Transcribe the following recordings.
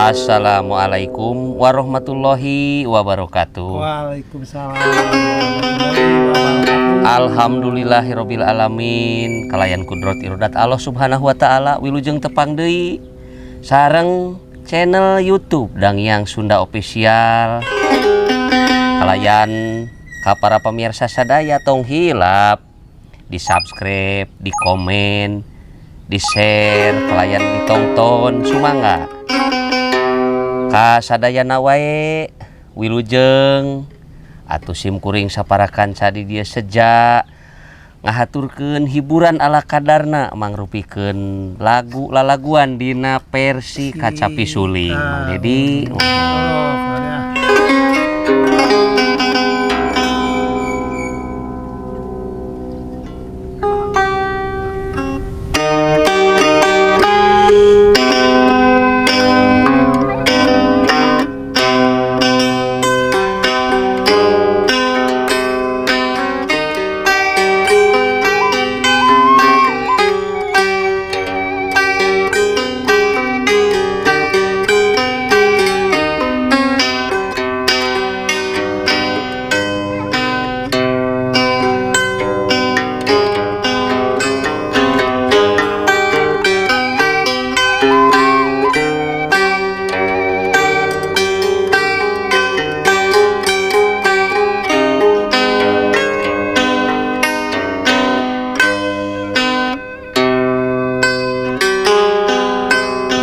Assalamualaikum warahmatullahi wabarakatuh. Waalaikumsalam warahmatullahi wabarakatuh. Alhamdulillahirabbil alamin, kalayan kudrat irodat Allah Subhanahu wa taala, wilujeng tepang deui sareng channel YouTube Dangyang Sunda Official. Kalayan ka para pemirsa sadaya, tong hilap di subscribe, di komen, di share, kalayan ditonton. Sumangga ka sadayana wae. Wilujeng atuh, sim kuring sapara kanca di dieu seja ngahaturkeun hiburan ala kadarna, mangrupikeun lagu lalaguan dina versi kacapi suling. Mang Dedi. Oh, keren ya.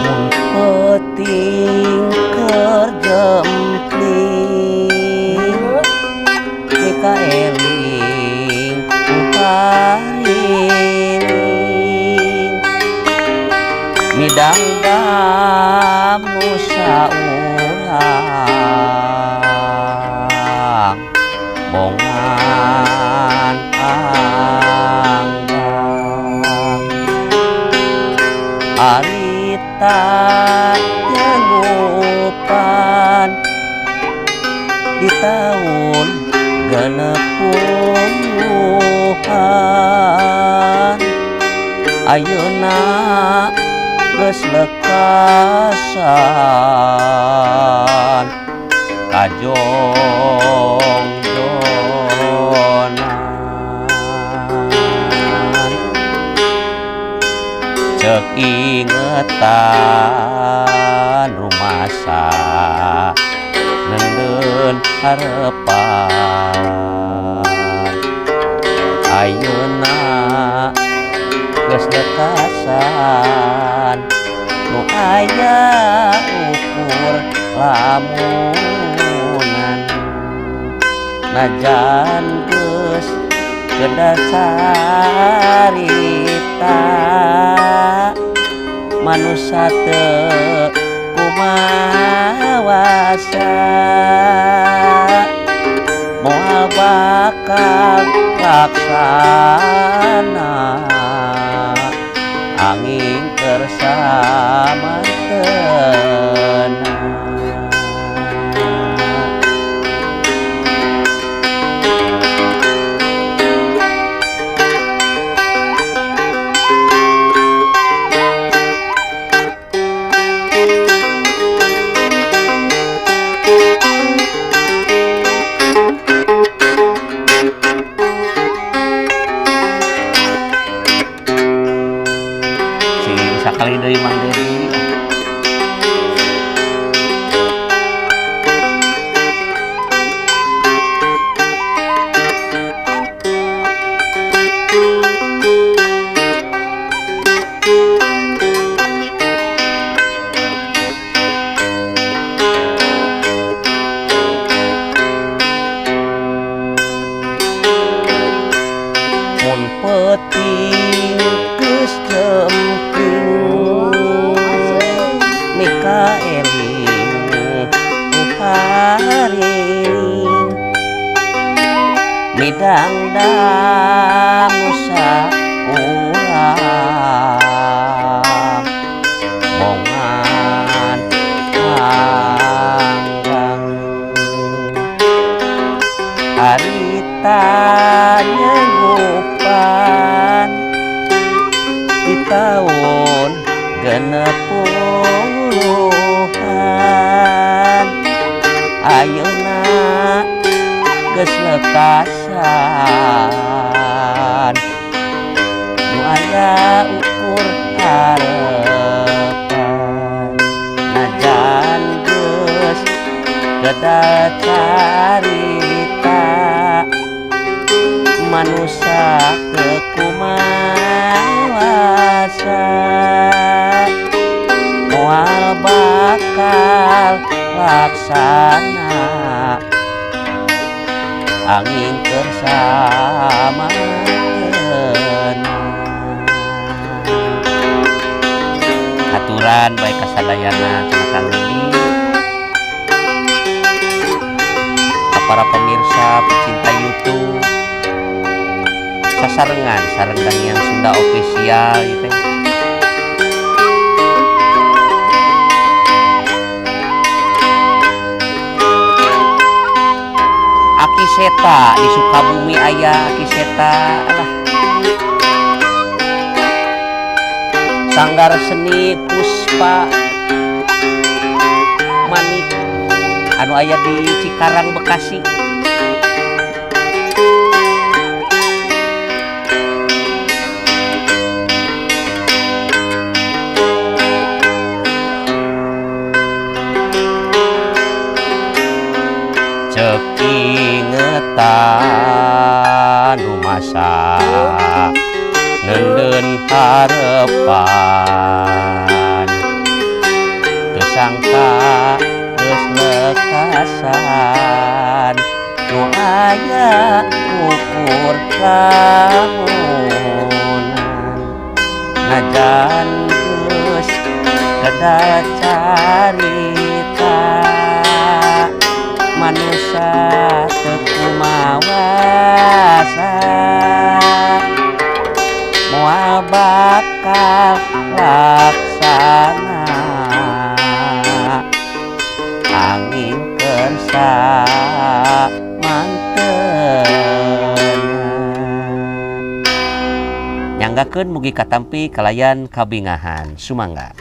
Mun peuting keur jempling, mikaeling ku pariring, midangdam nu saurang bongan anggang. Arita nyanggupan di tahun 60-an, ayeuna geus lekasan kajongjonan. Cek ingetan rumasa neundeun harepan, ayeuna geus lekasan, nu aya ukur lamunan. Najan geus kedah carita, manusa teu kumawasa, moal bakal laksana angin keur samantena. Si sakali deui, Mang Dedi. Mun peuting geus jempling, mikaeling ku pariring, midangdam nu saurang bongan anggang. Harita nyanggupan di tahun 60-an. Ayeuna geus lekasan, nu aya ukur harepan. Najan geus kedal carita, manusa teu kumawasa, moal bakal laksana angin keur samantena. Aturan baik kasadayana cenah Kang Didi ka para pemirsa pecinta YouTube sasarengan sareng Danghyang Sunda Official ieu teh. Aki Seta di Sukabumi aya Aki Seta alah. Sanggar Seni Puspa Manik anu aya di Cikarang, Bekasi. Ceuk ingetan rumasa neundeun harepan, teu sangka geus lekasan, nu aya ukur lamunan. Najan geus kedal carita, manusa teu kumawasa, moal bakal laksana angin keur samantena. Nyanggakeun mugi katampi kalayan kabingahan. Sumangga.